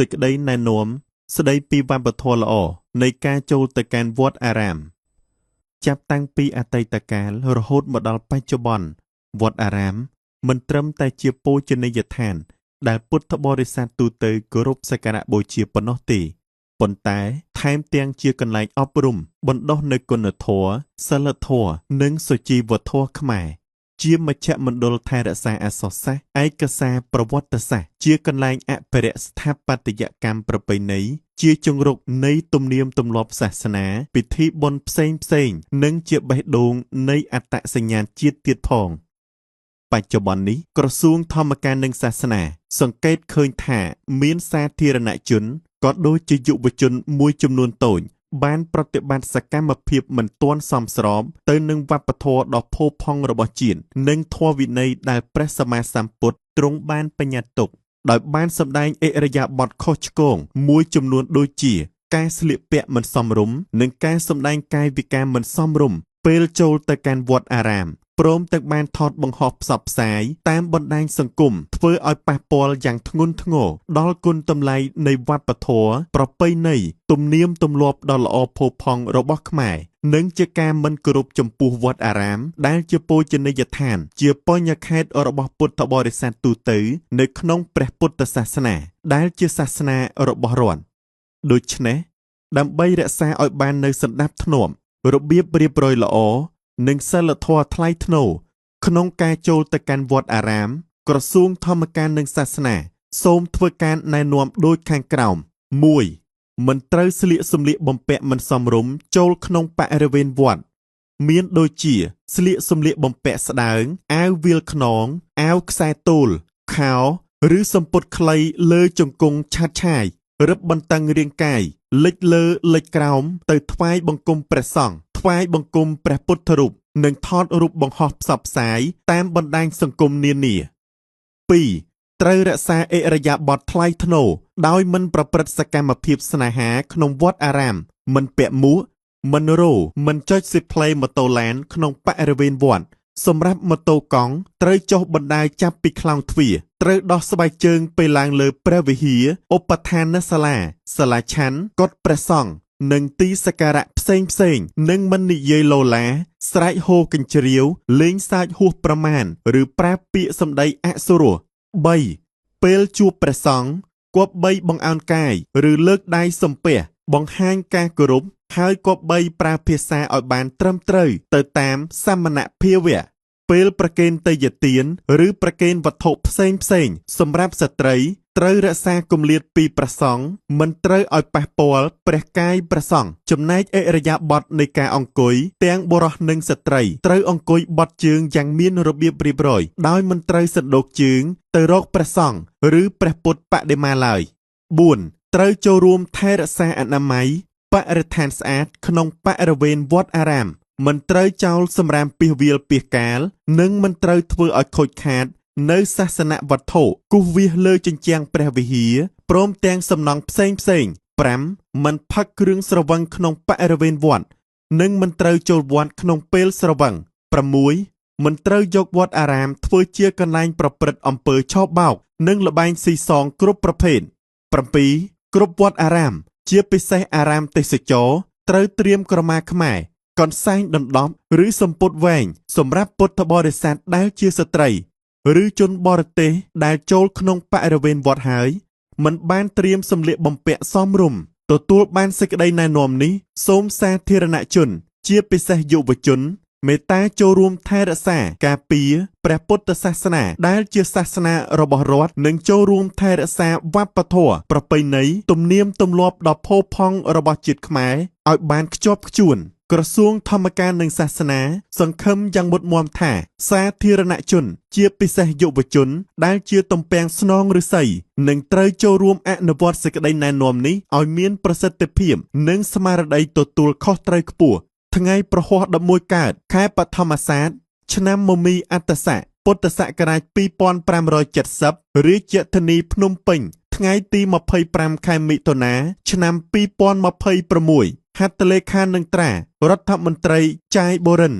សេចក្តីណែនាំស្តីពីវប្បធម៌ល្អនៃការចូលទៅកាន់វត្តអារាមចាប់តាំងពីអតីតកាលរហូតមកដល់បច្ចុប្បន្នវត្តអារាមមិនត្រឹមតែជាបូជនីយដ្ឋានដែលពុទ្ធបរិស័ទទូទៅគោរពសក្ការៈបូជាប៉ុណ្ណោះទេប៉ុន្តែថែមទាំងជាកន្លែងអប់រំបណ្ដុះនូវគុណធម៌សីលធម៌និងសុជីវធម៌ខ្មែរជាមជ្ឈមណ្ឌលថែរក្សាអក្សរសាស្ត្រឯកសារប្រវត្តិសាស្ត្រជាកន្លែងអភិរក្សស្ថាបត្យកម្មប្រពៃណីជាជង្រុកនៃទំនៀមទម្លាប់សាសនាពិធីបុណ្យផ្សេងៗនិងជាបេះដូងនៃអត្តសញ្ញាណជាតិទៀតផងបច្ចុប្បន្ននេះក្រសួងធម្មការនិងសាសនាសង្កេតឃើញថាមានសាធារណជនក៏ដូចជាយុវជនមួយចំនួនតូចបានប្រតិបត្តិសកម្មភាពមិនទាន់សមស្របទៅនឹងវប្បធម៌ដ៏ផូរផង់របស់ជាតិនិងធម៌វិន័យដែលព្រះសម្មាសម្ពុទ្ធទ្រង់បានបញ្ញត្តិទុកដោយបានសម្ដែងឥរិយាបថខុសឆ្គងមួយចំនួនដូចជាការស្លៀកពាក់មិនសមរម្យនិងការសម្ដែងកាយវិការមិនសមរម្យពេលចូលទៅកាន់វត្តអារាមព្រមទាំងបានថតបង្ហោះផ្សព្វផ្សាយតាមបណ្ដាញសង្គមធ្វើឲ្យប៉ះពាល់យ៉ាងធ្ងន់ធ្ងរដល់គុណតម្លៃនៃវប្បធម៌ប្រពៃណីទំនៀមទម្លាប់ដ៏ល្អផូរផង់របស់ខ្មែរនិងជាការមិនគោរពចំពោះវត្តអារាមដែលជាបូជនីយដ្ឋានជាបញ្ញខេត្តរបស់ពុទ្ធបរិស័ទទូទៅនៅក្នុងព្រះពុទ្ធសាសនាដែលជាសាសនារបស់រដ្ឋដូច្នេះដើម្បីរក្សាឲ្យបាននូវសណ្ដាប់ធ្នាប់របៀបរៀបរយល្អនិងសីលធម៌ថ្លៃថ្នូរក្នុងការចូលទៅកាន់វត្តអារាមក្រសួងធម្មការនិងសាសនាសូមធ្វើការណែនាំដូចខាងក្រោម 1. មិនត្រូវស្លៀកសម្លៀកបំពាក់មិនសមរម្យចូលក្នុងបរិវេណវត្តមានដូចជាស្លៀកសម្លៀកបំពាក់ស្ដើងអាវវាលខ្នងអាវខ្សែទោលខោឬសំពត់ខ្លីលើជង្គង់ឆាតឆាយរឹបបន្តឹងរាងកាយលិចលើលិចក្រោមទៅថ្វាយបង្គំព្រះសង្ឃថ្វាយបង្គំព្រះពុទ្ធរូបនិងថតរូបបង្ហោះផ្សព្វផ្សាយតាមបណ្ដាញសង្គមនានា 2. ត្រូវរក្សាឥរិយាបថថ្លៃថ្នូរដោយមិនប្រព្រឹត្តសកម្មភាពស្នេហាក្នុងវត្តអារាមមិនពាក់មួកមិនរោមិនចុចស៊ីផ្លេម៉ូតូឡានក្នុងបរិវេណវត្តសម្រាប់ម៉ូតូកង់ត្រូវចុះបណ្ដាចាប់ពីខ្លោងទ្វារត្រូវដោះស្បែកជើងពេលឡើងលើព្រះវិហារឧបឋានសាលាសាលាឆាន់កុដិព្រះសង្ឃនិងទីសក្ការៈផ្សេងៗនិងមិននិយាយឡូឡាស្រែកហូរកញ្ជ្រៀវលេងសើចហួសប្រមាណឬប្រើពាក្យសម្ដីអសុរោះ 3. ពេលជួបព្រះសង្ឃគប្បីបង្អោនកាយឬលើកដៃសំពះបង្ហាញការគោរពហើយគប្បីប្រើភាសាឲ្យបានត្រឹមត្រូវទៅតាមសមណភាវៈពេលប្រគេនទេយ្យទានឬប្រគេនវត្ថុផ្សេងៗសម្រាប់ស្ត្រីត្រូវរក្សាគម្លាតពីព្រះសង្ឃមិនត្រូវឲ្យប៉ះពាល់ព្រះកាយព្រះសង្ឃចំណែកឥរិយាបថនៃការអង្គុយទាំងបុរសនិងស្ត្រីត្រូវអង្គុយបត់ជើងយ៉ាងមានរបៀបរៀបរយដោយមិនត្រូវសណ្ដូកជើងទៅរកព្រះសង្ឃឬព្រះពុទ្ធបដិមាឡើយ 4. ត្រូវចូលរួមថែរក្សាអនាម័យបរិស្ថានស្អាតក្នុងបរិវេណវត្តអារាមមិនត្រូវចោលសម្រាមពាសវាលពាសកាលនិងមិនត្រូវធ្វើឲ្យខូចខាតនៅសាសនវត្ថុគូសវាសលើជញ្ជាំងព្រះវិហារព្រមទាំងសំណង់ផ្សេងៗ 5. មិនផឹកគ្រឿងស្រវឹងក្នុងបរិវេណវត្តនិងមិនត្រូវចូលវត្តក្នុងពេលស្រវឹង 6. មិនត្រូវយកវត្តអារាមធ្វើជាកន្លែងប្រព្រឹត្តអំពើឆបោកនិងល្បែងស៊ីសងគ្រប់ប្រភេទ 7. គ្រប់វត្តអារាមជាពិសេសអារាមទេសចរត្រូវត្រៀមក្រមាខ្មែរកន្សែងដណ្ដប់ឬសំពត់វែងសម្រាប់ពុទ្ធបរិស័ទដែលជាស្ត្រីឬជនបរទេសដែលចូលក្នុងបរិវេណវត្តហើយមិនបានត្រៀមសម្លៀកបំពាក់សមរម្យទទួលបានសេចក្តីណែនាំនេះសូមសាធារណជនជាពិសេសយុវជនមេត្តាចូលរួមថែរក្សាការពារព្រះពុទ្ធសាសនាដែលជាសាសនារបស់រដ្ឋនិងចូលរួមថែរក្សាវប្បធម៌ប្រពៃណីទំនៀមទម្លាប់ដ៏ផូរផង់របស់ជាតិខ្មែរឲ្យបានខ្ជាប់ខ្ជួនក្រសួងធម្មការនិងសាសនាសង្ឃឹមយ៉ាងមុតមមថាសាធារណជនជាពិសេសយុវជនដែលជាទំពាំងស្នងឫស្សីនឹងត្រូវចូលរួមអនុវត្តសេចក្តីណែនាំនេះឲ្យមានប្រសិទ្ធភាពនិងស្មារតីទទួលខុសត្រូវខ្ពស់ថ្ងៃប្រហ័ស11កើតខែបឋមសាទឆ្នាំមមីអត្តស័កពុទ្ធសករាជ2570រាជធានីភ្នំពេញថ្ងៃទី25ខែមិថុនាឆ្នាំ2026ហត្ថលេខានឹងត្រារដ្ឋមន្ត្រីចាយបូរិន